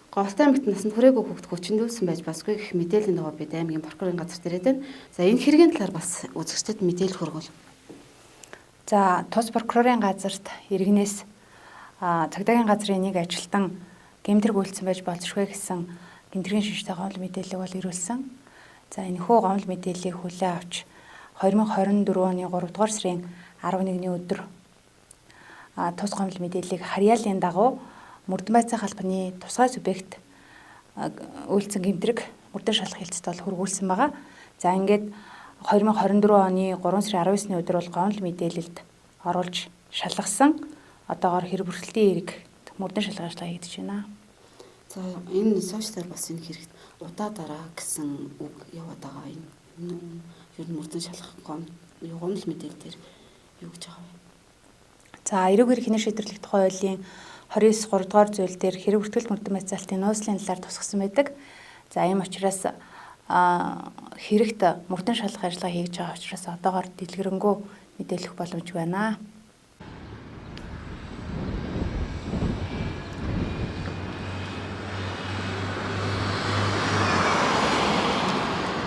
Голтой аймагт насанд хүрээгүй хүүхэд хүчндүүлсэн байж болзошгүй гэх мэдээллийн дагуу бид аймгийн прокурорын газарт ирээд байна. За, энэ хэргийн талаар бас үзэгчдэд мэдээлэл хүргүүл. За, тус прокурорын газарт иргэнээс цагдаагийн газрын нэг ажилтан гэмтрэг үйлдсэн байж болзошгүй гэсэн гэмтрийн шинжтэй гомдол мэдээллийг бол ирүүлсэн. За, энэхүү гомдол мэдээллийг хүлээн авч 2024 оны 3 дугаар сарын 11-ний өдөр тус гомдол мэдээллийг харьяалын дагуу мөрдөн байцаах албаны тусгай субъект үйлдсэн гэмтрэг мөрдөн шалах хэлцэд бол хүргүүлсэн байгаа. За, ингээд 2024 оны 3 сарын 19-ний өдөр бол гомдол мэдээлэлд оруулж шалгасан. Одоогоор хэрэг бүрэлдэхүүн эрэг мөрдөн шалгах ажиллагаа хийгдэж байна. За, энэ сошиалар бас энэ хэрэгт удаа дараа гэсэн үг яваад байгаа. Энэ ер нь мөрдөн шалгах гомдол мэдээлэл дээр юу гэж байгаа вэ? За, эрүүг хэрэг хинэн шийдвэрлэх тухай хуулийн 29 3 дугаар зүйл дээр хэрэг бүртгэл мөрдөн байцаалтын нууцлалын талаар тусгасан байдаг. За, ийм учраас хэрэгт мөрдөн шалгах ажиллагаа хийж байгаа учраас одоогоор дэлгэрэнгүй мэдээлэх боломжгүй байна.